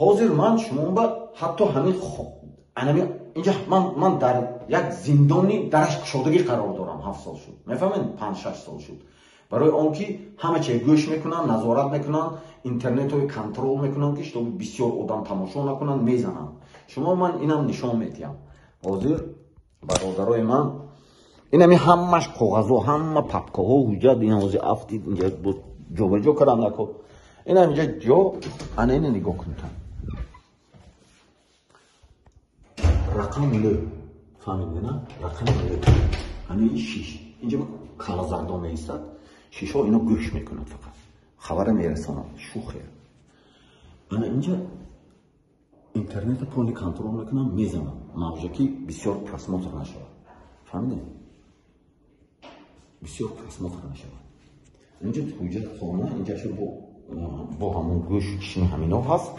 Ҳозир ман шумоба ҳатто ҳамин анами инҷа ман дар як зиндони дараш кушодагӣ қарор дорам. 7 сол шуд, мефаҳмед, 5-6 сол шуд. Барои он ки ҳама чиз гӯш мекунанд, назорат мекунанд, интернетҳои контрол мекунанд, ки чтобы бисёр одам тамошо накунанд, мезананд. Шумо ман инам нишон медиҳам ҳозир, бародарои ман. Инами ҳамаш коғазо, ҳама папкаҳо, ҳуҷҷат. Ин ҳозир афтид, инҷа ҷобаҷо кардам нако. Инам инҷа ҷо, ана ина нигоҳ кунед, рақам нӯ, фаҳмидена, рақами нӯ. Ана ин шиш, инҷа калазардо меистад, шишҳо ино гӯш мекунад, фақат хабара мерасонад, шухе. Ана инҷа интернета полный контрол мекунам, мезанам мавҷаки, бисёр просмотр нашавад, фаҳмидем, бисёр просмотр нашавад. Инҷа ҳуҷҷат, хона, инҷа бо ҳамон гӯш чишни ҳамино ҳаст,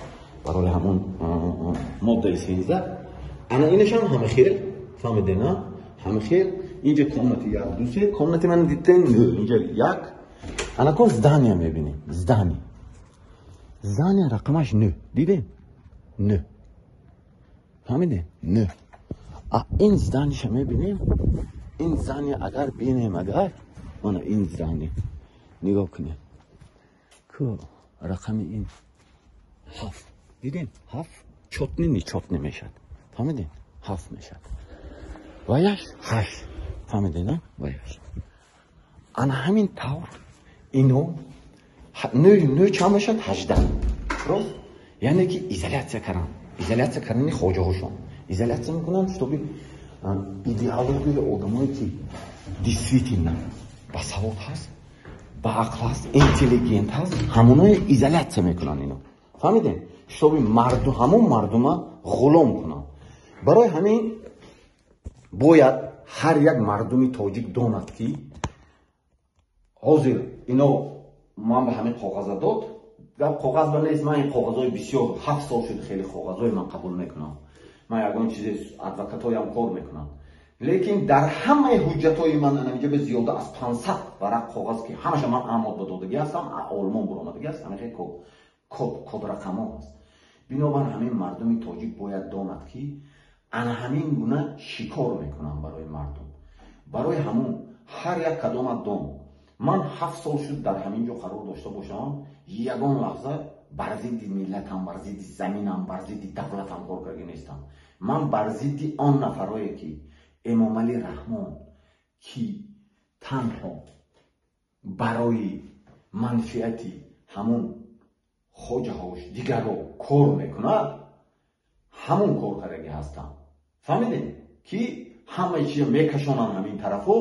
барои ҳамон моддаи 13. Ана инашам ҳама хел, фаҳмидена, ҳама хел. Инҷа комнати як, ду, се комнати ман дидем, инҷа як. Ана кон здания мебинем, здание, здания рақамаш нӯ, дидем, нӯ, фаҳмидем, нӯ. А ин зданиша мебинем, ин здание агар бинем, агар мана ин здание нигоҳ кунем, ку рақами ин ҳафт, дидем, ҳафт, чётный, нечётный мешавад, фаҳмидем, ҳафт мешавад ва яш ҳашт, фаҳмидена, ва яш. Ана ҳамин тавр ино нӯ, нӯ чанд мешавад? 18, рост. Яъне ки изоляция кардан, изоляция кардани хоҷаҳошон, изоляция мекунанд, чтобы идеологияи одамое ки действительно басавод ҳаст, ба ақл ҳаст, интеллигент ҳаст, ҳамоное изоляция мекунанд ино, фаҳмидем, чтобы марду ҳамон мардума ғулом кунанд. Барои ҳамин бояд ҳар як мардуми тоҷик донад, ки ҳозир ино ман ба ҳамин коғаза дод. Гап коғаз ба нест, ман ин коғазҳои бисёр, 7 сол шуд, хеле коғазҳои ман қабул мекунам. Ман ягон чизе адвокатҳоям кор мекунам, лекин дар ҳамаи ҳуҷҷатҳои ман анамиҷа ба зиёда аз 500 варақ коғаз, ки ҳамаша ман амод ба додагӣ ҳастам, Олмон буромадагӣ аст, ҳамихе код, кодрақамҳо ҳаст. Бинобар ҳамин мардуми тоҷик бояд донад, ки ана ҳамин гуна шикор мекунам барои мардум. Барои ҳамун ҳар як кадомат дон, ман 7 сол шуд дар ҳамин ҷо қарор дошта бошам, ягон лаҳза бар зидди миллатам, бар зидди заминам, бар зидди давлатам кор карда нестам. Ман бар зидди он нафарое ки Эмомалӣ Раҳмон, ки танҳо барои манфиати ҳамун хоҷаҳош, дигарро кор мекунад, ҳамун кор кардагӣ ҳастам, фаҳмидем, ки ҳамаи чиза мекашонанд ҳамин тарафҳо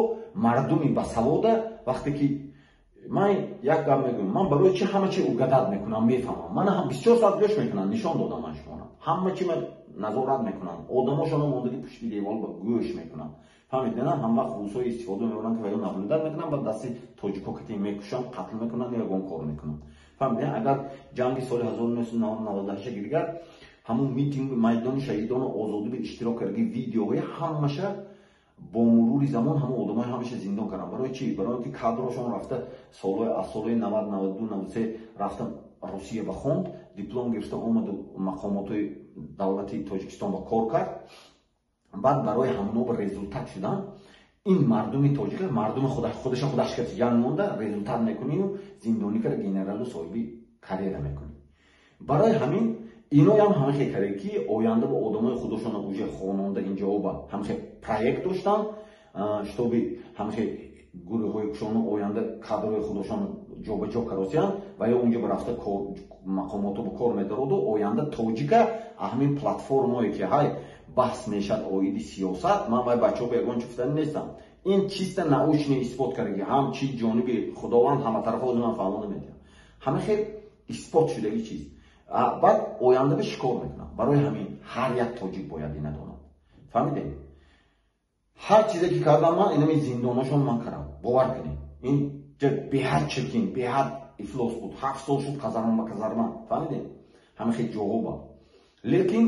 мардуми басавода. Вақте ки ман як гап мегӯям, ман барои чи ҳама чи угадать мекунам, мефаҳмам. Мана бисёр соат гӯш мекунам, нишон додам ман шуморо, ҳама чи ман назорат мекунам, одамошоно мондагӣ пушти девол ба гӯш мекунам, фаҳмид на? Ҳам вақт русҳои истифода мебаранд, ки ваё наблюдать мекунам, ба дасти тоҷико кати мекушам, қатл мекунанд, ягон кор мекунам, фаҳмид? Агар ҷанги соли 1998 дигар ҳамун митинг майдони шаҳидону озодӣ ба иштирок кардаги видеоҳои ҳамаша бо мурури замон ҳамон одамои ҳамаша зиндон карданд. Барои чӣ? Барои ки кадрошон рафта солҳои аз солҳои 90, 92, 93 рафта Русия ба хонд, диплом гирифта омаду мақомотҳои давлати Тоҷикистон ба кор кард. Баъд барои ҳамоно ба результат шудан ин мардуми тоҷик, мардуми худаша худаш ҷанг монда, результат мекунию зиндонӣ карда генералу соҳиби карьера мекунӣ. Барои ҳамин иноям ҳамахе карда, ки оянда ба одамои худошона уже хононда инҷоба ҳамахе проект доштанд, чтобы ҳамахе гурӯҳҳои кушону оянда кадрҳои худошон ҷобаҷо каросиянд ва ё унҷо рафта мақомото ба кор медароду оянда тоҷика ҳамин платформое ки ҳай баҳс мешад оиди сиёсат. Ман вай бачаҳо ба ягон чи гуфтани нестам, ин чисто научный исбот кардаги, ҳам чи ҷониби Худованд, ҳаматарафа ози ман фаҳмо намедиҳам, ҳама хел исбот шудаги чиз. Баъд оянда ба шикор мекунам. Барои ҳамин ҳар як тоҷик бояд ина донад, фаҳмидем? Ҳар чизе ки кардам ман, инами зиндонашон ман кардам, бовар кунед, ин беҳад чиркин, беҳад ифлос буд. 7 сол шуд казарма ба казарма, фаҳмидем, ҳама хел ҷоҳо ба. Лекин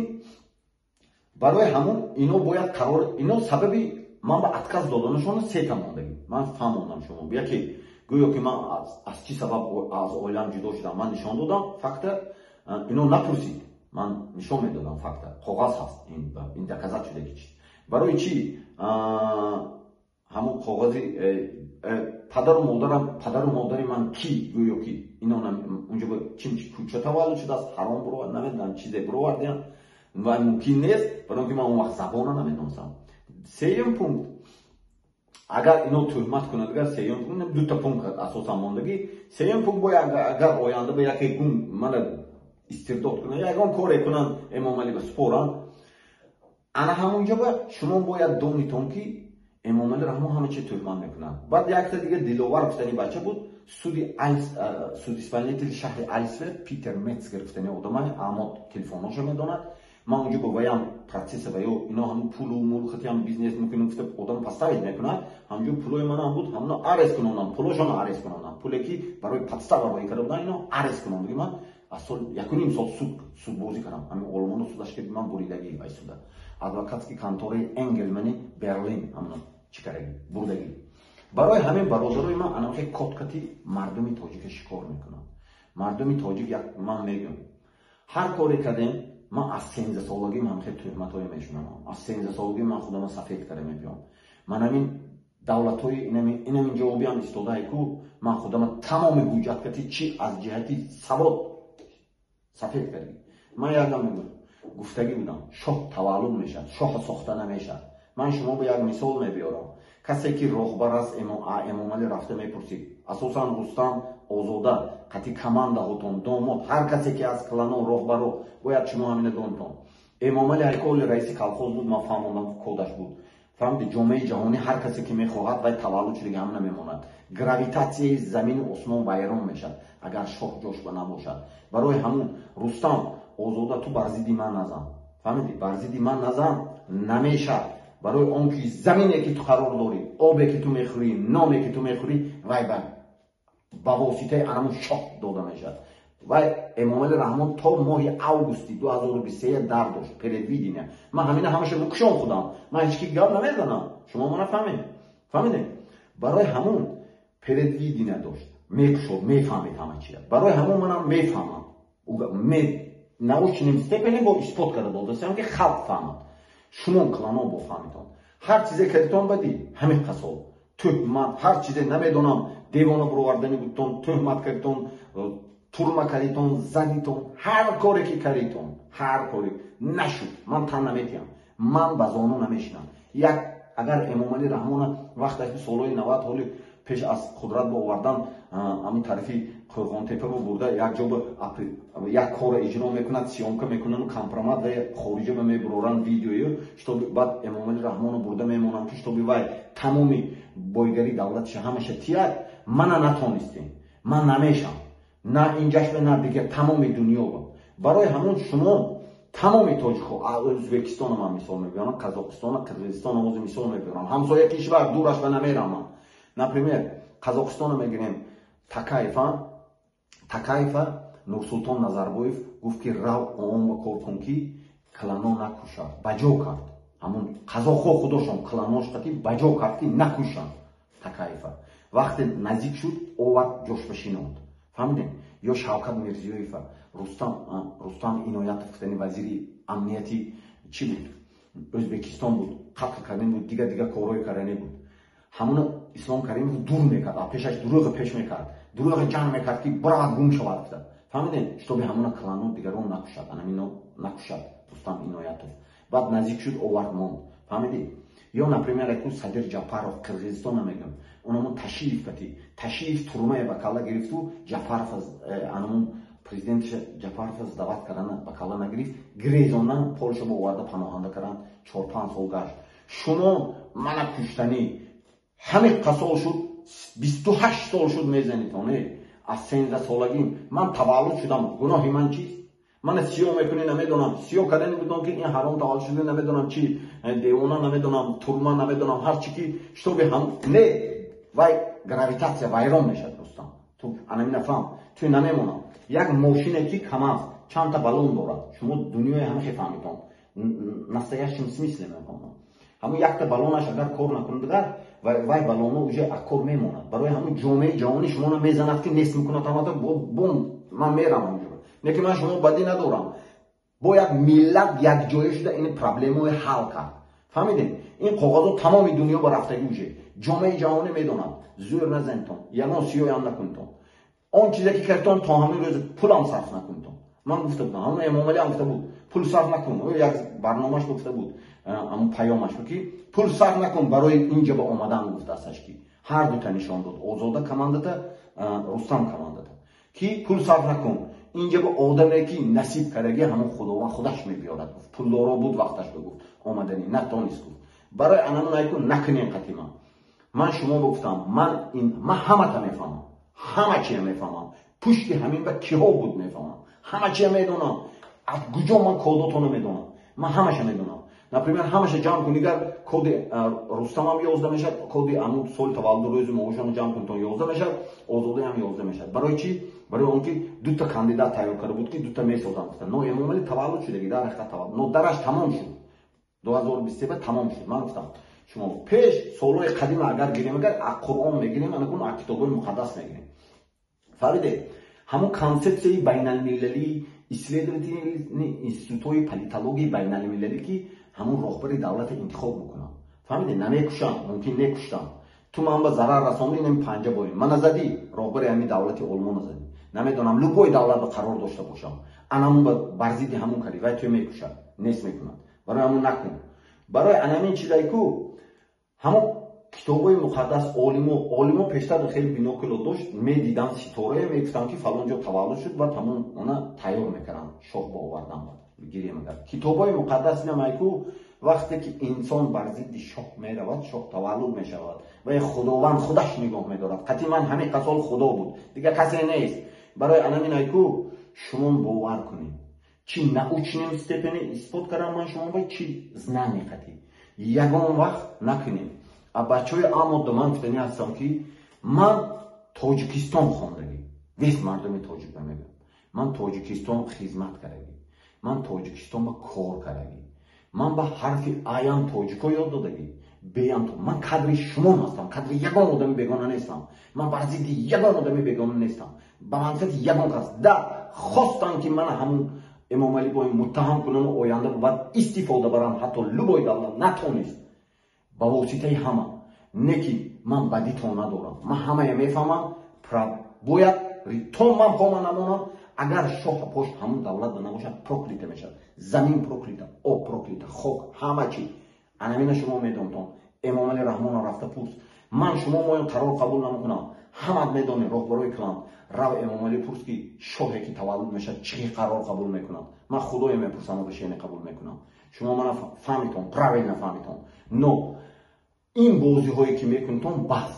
барои ҳамон ино бояд қарор, ино сабаби ман ба отказ доданашон сета мондагӣ ман фаҳмондам шумо. Яке, гӯё ки ман аз чӣ сабаб аз оилаам ҷудо шудам, ман нишон додам факта, ино напурсид. Ман нишон медодам факта, коғаз ҳаст, ин доказать шудаги чиз. Барои чӣ ҳамун коғази падару модарам, падару модари ман ки гӯё ки ино унҷо чим кӯча таваллуд шудааст, ҳаром буровард, намедонам, чизе буровардиям ва мумкин нест, барои он ки ман он вақт забона намедонистам. Сеюм пункт, агар ино тӯҳмат кунад, агар сеюм пункт, дута пункт асосан мондагӣ. Сеюм пункт бо агар оянда ба яке гум мана истирдод кунад, ягон коре кунанд, Эмомалӣ ба супоранд, ана ҳамонҷо ба шумо бояд донитон, ки Эмомалӣ Раҳмон ҳама чи тӯҳмат мекунанд. Баъд якта дига Диловар гуфтани бача буд, суди судисполнители шаҳри Альсфелд, Питер Метцгер гуфтани одама, аммо телефоношо медонад. Ман унҷо ба ваям процесса ва ё ино ҳам пулу мулу хатиам бизнес мекунем гуфта, одам поставить мекунад. Ҳамҷо пулои манам буд, ҳамно арест кунонам, пулошоно арест кунонам, пуле ки барои подстава роӣ карда будан, ино арест кунондаги. Ман аз сол 1,5 сол судбозӣ кардам. Ҳамин олмоно судаш ки ман буридагӣ, вай суда адвокатский контораи Энгелмани Берлин ҳамно чӣ кардаги, бурдагӣ. Барои ҳамин, бародарои ман, анамхе коткати мардуми тоҷика шикор мекунанд. Мардуми тоҷик, як ман мегӯям, ҳар коре кардем, ман аз 13 солагим ҳамхе тӯҳматҳое мешунавам. Аз 13 солагим ман худама сафед карда мебиём. Ман ҳамин давлатҳои инамин ҷавобиам истодаи ку, ман худама тамоми ҳуҷҷаткати чи аз ҷиҳати савод сафед кардӣ. Ман якам мегӯям, гуфтагӣ будам: шоҳ таваллуд мешавад, шоҳа сохта намешавад. Ман шумо ба як мисол мебиёрам. Касе ки роҳбар аст, Эмомалӣ рафта мепурсид, асосан Рустам Озода қати командаҳотон, домод, ҳар касе ки аз клано роҳбаро, бояд шумо ҳамина донтон. Эмомалӣ ҳайколи раиси колхоз буд, ман фаҳмондам, кодаш буд. Фаҳмиди, ҷомеаи ҷаҳонӣ ҳар касе ки мехоҳад, вай таваллуд шудаги ҳам намемонад. Гравитатсияи замину осмон вайрон мешавад, агар шоҳ ҷошба набошад. Барои ҳамун, Рустам Озода, ту бар зидди ман назан, фаҳмидӣ? Бар зидди ман назан, намешавад. Барои он ки замине ки ту қарор дорӣ, обе ки ту мехӯрӣ, номе ки ту мехӯрӣ, вай ба воситаи анамун шоҳ дода мешавад. Вай Эмомали Раҳмон то моҳи августи 2023 дар дошт предвидения. Ман ҳамина ҳамаша мукшон худам, ман ҳеч ки гап намезанам, шумо мана фаҳмед, фаҳмидем. Барои ҳамун предвидения дошт, мекушод, мефаҳмед ҳама чия. Барои ҳамун манам мефаҳмам, научным степени бо исбот карда додасиам, ки халқ фаҳмад, шумо клано бо фаҳмитон. Ҳар чизе кардитон бадӣ, ҳамин қасол тӯҳмат, ҳар чизе намедонам, девона буровардани будтон, тӯҳмат кардитон, турма кардитон, задитон, ҳар коре ки кардитон, ҳар коре нашуд, ман тан наметиҳам, ман ба зону намешинам. Як агар Эмомалӣ Раҳмона вақташ солҳои 90, ҳоли пеш аз қудрат ба овардан, ҳамин тарафи Қӯрғонтепа бурда, як ҷо як корро иҷро мекунад, съёмка мекунану компромат ва хориҷа ба мебуроранд видеою, чтобы баъд Эмомалӣ Раҳмоно бурда мемонанд, ки чтобы вай тамоми бойгарии давлатиша ҳамаша тияд. Мана натонистем, ман намешам, на инҷашба, на дигар тамоми дунёба. Барои ҳамон шумо тамоми тоҷикҳо, Ӯзбекистона ман мисол мебиёрам, Қазоқистона, Қирғизистона ҳозир мисол мебиёрам, ҳамсоя кишвар, дурашба намерам ман. Например, Қазоқистона мегирем, Такаева. Такаева Нурсултон Назарбоев гуфт, ки рав ООН кор кун, ки клано накушад. Баҷо кард. Ҳамун қазоқҳо худошон кланош қати баҷо кард, ки накушанд Такаева. Вақте наздик шуд, овард, ҷошба шинонд, фаҳмидем? Ё Шавкат Мирзиёева Рустам Иноятов гуфтани вазири амнияти чӣ буд, Ӯзбекистон буд, қатл кардани буд, дигар дигар корҳои кардани буд. Ҳамуна Ислом Каримов дур мекард, а пешаш дурӯға пеш мекард, дурӯға ҷанг мекард, ки биравад, гум шавад гуфта, фаҳмидем? Чтобы ҳамуна клану дигарон накушад, анамино накушад Рустам Иноятов. Баъд наздик шуд, овард, монд, фаҳмидӣ? Ё, например, яку Садир Ҷапаров, Қирғизистона мегӯям, онамун Ташиев кати Ташиев турмае ба калла гирифту Ҷапаров, анамун президентша Ҷапаров сдавать кардана ба калла нагирифт, гирезондан Полша ба оварда паноҳанда карданд, 4-5 сол гашт. Шумо мана куштанӣ ҳамин қасол шуд, 28 сол шуд мезанитон. Аз 13 солагим ман таваллуд шудам, гуноҳи ман чист? Мана сиё мекунӣ, намедонам, сиё кардани будам, ки ин ҳаром таваллуд шуда, намедонам чи, девона, намедонам, турма, намедонам, ҳар чи ки, чтобы ҳам не, вай гравитатсия вайрон мешавад. Рустам, ту анамина фаҳм, ту намемонам. Як мошине ки КамАЗ чандта баллон дорад, шумо дунёи ҳамахе фаҳмитон, настоящем смысле мефаҳмам. Ҳамун якта баллонаш агар кор накунад, дигар вай баллоно уже кор мемонад. Барои ҳамун ҷомеаи ҷаҳонӣ шуморо мезанад, ки нест мекунад ҳамата. Бом, ман мерам онҷо, не ки ман шумо бадӣ надорам. Бояд миллат якҷоя шуда ин проблемаҳои ҳал кард. Фаҳмидем? Ин коғазо тамоми дунё ба рафтагӣ уже. Ҷомеаи ҷаҳонӣ медонад. Зӯр назанитон, ягон сиёям накунитон. Он чизе ки кардтон то ҳамин рӯз пулам сарф накунитон. Ман гуфта будам, ҳамон Эмомалӣ ҳам гуфта буд, пул сарф накун. Ӯ як барномааш гуфта буд, ҳамон паёмаш буд ки пул сарф накун барои инҷа ба омадан гуфтаасташ ки ҳар дута нишон дод, Озода командата, Рустам командата, ки пул сарф накун. Инҷа ба одаме ки насиб кардаги ҳамон Худованд худаш мебиёрад гуфт. Пулдоро буд вақташ ба гуфт, омадани натонист гуфт. Барои анамун айку накунем қатима. Ман шумо гуфтам, ман ин ман ҳамата мефаҳмам, ҳама чия мефаҳмам. Пушти ҳамин ба киҳо буд мефаҳмам. Ҳама чия медонам. Аз куҷо ман кодотонро медонам. Ман ҳамаша медонам. Например, ҳамаша ҷамъ кунӣ гар коди Рустамам 11 мешавад, коди амун соли таваллуд рӯзи моҳошонро ҷамъ кунитон 11 мешавад, Озодаам 11 мешавад. Барои чӣ? Барои он ки дута кандидат тайёр карда буд ки дута месозам гуфта. Но Эмомалӣ таваллуд шудаги, дар ҳақиқат таваллуд. Но дараш тамом шуд. 2023 тамом шуд. Ман гуфтам шумо пеш солҳои қадима агар гирем, агар аз Қуръон мегирем, анакун аз китобҳои муқаддас мегирем. Фаҳмидед? Ҳамон консепсияи байналмилалӣ, исследовательный институтҳои политологияи байналмилалӣ ки ҳамон роҳбари давлата интихоб мекунанд. Фаҳмидед? Намекушам, мумкин некуштам. Ту ман ба зарар расондӣ, инам панҷа боем. Мана задӣ, роҳбари ҳамин давлати Олмона задӣ. Намедонам, любой давлат ба қарор дошта бошам. Анамун ба бар зидди ҳамун кардӣ, вай туя мекушад, нест мекунад. Барои ҳамун накун. Барои анамин чизай ку ҳамон китобҳои муқаддас олимо пештар хеле бинокло дошт, медиданд ситорае, мегуфтанд ки фалон ҷо таваллуд шуд ва тамом она тайёр мекарданд, шоҳ ба овардан гирем агар. Китобҳои муқаддас инамай ку вақте ки инсон бар зидди шоҳ меравад, шоҳ таваллуд мешавад ва Худованд худаш нигоҳ медорад. Қатъи ман ҳамин қасол Худо буд, дигар касе нест. Барои анаминай ку шумо бовар кунед. Чи научном степени исбот кардам ман шумо ба чи знани қатъи. Ягон вақт накунед. А бачаҳои амодда ман гуфтанӣ ҳастам ки ман Тоҷикистон хондагӣ, весь мардуми тоҷик ба мегӯям. Ман Тоҷикистон хизмат кардагӣ, ман Тоҷикистон ба кор кардагӣ, ман ба ҳарфи аям тоҷико ёд додагӣ, беям ман кадри шумо ҳастам, кадри ягон одами бегона нестам. Ман бар зидди ягон одами бегона нестам, ба манфиати ягон кас. Да хостанд ки мана ҳамун Эмомалӣ бо муттаҳам кунам, оянда баъд истифода барам, ҳатто любой давлат натонист ба воситаи ҳама. Не ки ман бадитон надорам, ман ҳамая мефаҳмам. Бояд то ман пома намонам, агар шоҳ пош ҳамун давлат ба набошад, проклята мешавад. Замин проклята, об проклята, хок, ҳама чи. Анамина шумо медонтон. Эмомалӣ Раҳмонро рафта пурс. Ман шумо моён қарор қабул намекунам, ҳамат медонед, роҳбарои клан. Рав Эмомалӣ пурс ки шоҳе ки таваллуд мешавад чӣ қарор қабул мекунад. Ман Худое мепурсам, решение қабул мекунам. Шумо мана фаҳмитон, правильно фаҳмитон. Но ин бозиҳое ки мекунитон, бас,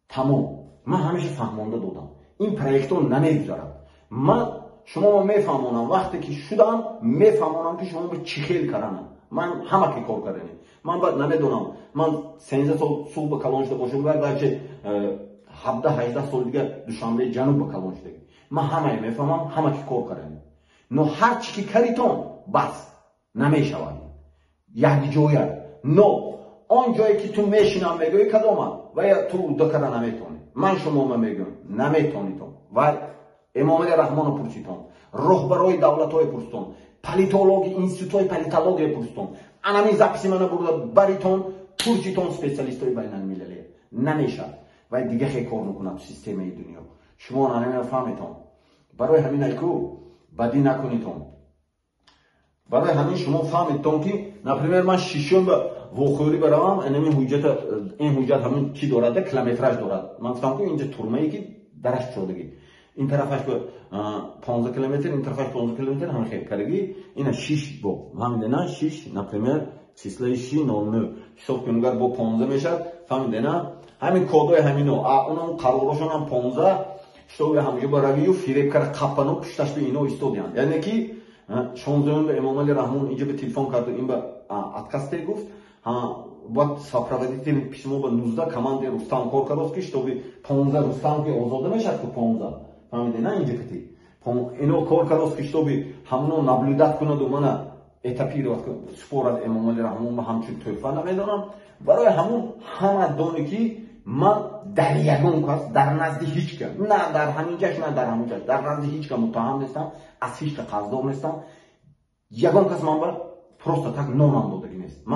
тамом. Ман ҳамеша фаҳмонда додам, ин проектҳо намегузарад. Ман шумо мефаҳмонам, вақте ки шудам мефаҳмонам ки шумо ба чӣ хел карданам. Ман ҳама ки кор карданем, ман баъд намедонам, ман 13 сол Суғ ба калон шуда бошам, балки 17-18 сол дигар Душанбеи ҷануб ба калон шудагӣ. Ман ҳамае мефаҳмам, ҳама ки кор карданем. Но ҳар чӣ ки каритон, бас, намешавад якҷоя. Но он ҷое ки ту мешинам мегӯӣ кадома ва ту удда карда наметавонӣ. Ман шумома мегӯям, наметавонитон. Ва Эмомали Раҳмонро пурситон, роҳбарои давлатҳое пурситон, политологи институтҳои политология пурситон. Анамин записи мана бурда баритон, пурситон специалистҳои байналмилалӣ. Намешавад. Вай дига хе кор мекунад системаи дунё. Шумо анамина фаҳметон. Барои ҳамин айку бадӣ накунитон. Барои ҳамин шумо фаҳмедтон ки, например, ман шишум ба вохӯрӣ баравам, анамин ҳуҷҷата, ин ҳуҷҷат ҳамин чӣ дорад, километраж дорад. Ман гуфтам ку инҷа турмае ки дараш кушодагӣ, ин тарафаш ба 15 километр, ин тарафаш 15 километр, ҳамин хел кардагӣ. Ина шиш бо фаҳмидена, шиш, например, числаи ши нол нӯ ҳисоб кунем, гар бо 15 мешавад. Фаҳмидена, ҳамин кодои ҳамино, унам қаророшонам 15, шитоби ҳамҷо ба равию фиреб кара қаппану пушташ ба ино истодиянд. Яъне ки 16-юм ба Эмомали Раҳмон инҷа ба телефон карду, ин ба отказ те гуфт. Бояд сопроводительный письмо ба 19 командаи Рустам кор кардост ки шитоби 15 Рустам ки озода мешавад ку 15. Фаҳмиде на, инҷа кати ино кор кардост ки шитоби ҳамуно наблюдать кунаду мана этапировать супорад Эмомали Раҳмон ба ҳамчун тӯҳфа, намедонам. Барои ҳамун ҳама доне ки ман дар ягон кас, дар назди ҳеҷ ка, на дар ҳамин ҷаш, на дар ҳамин ҷаш, дар назди ҳеҷ ка муттаҳам нестам, аз ҳеҷ ка қарздор нестам. Ягон кас ман ба просто так нонам додагӣ нест.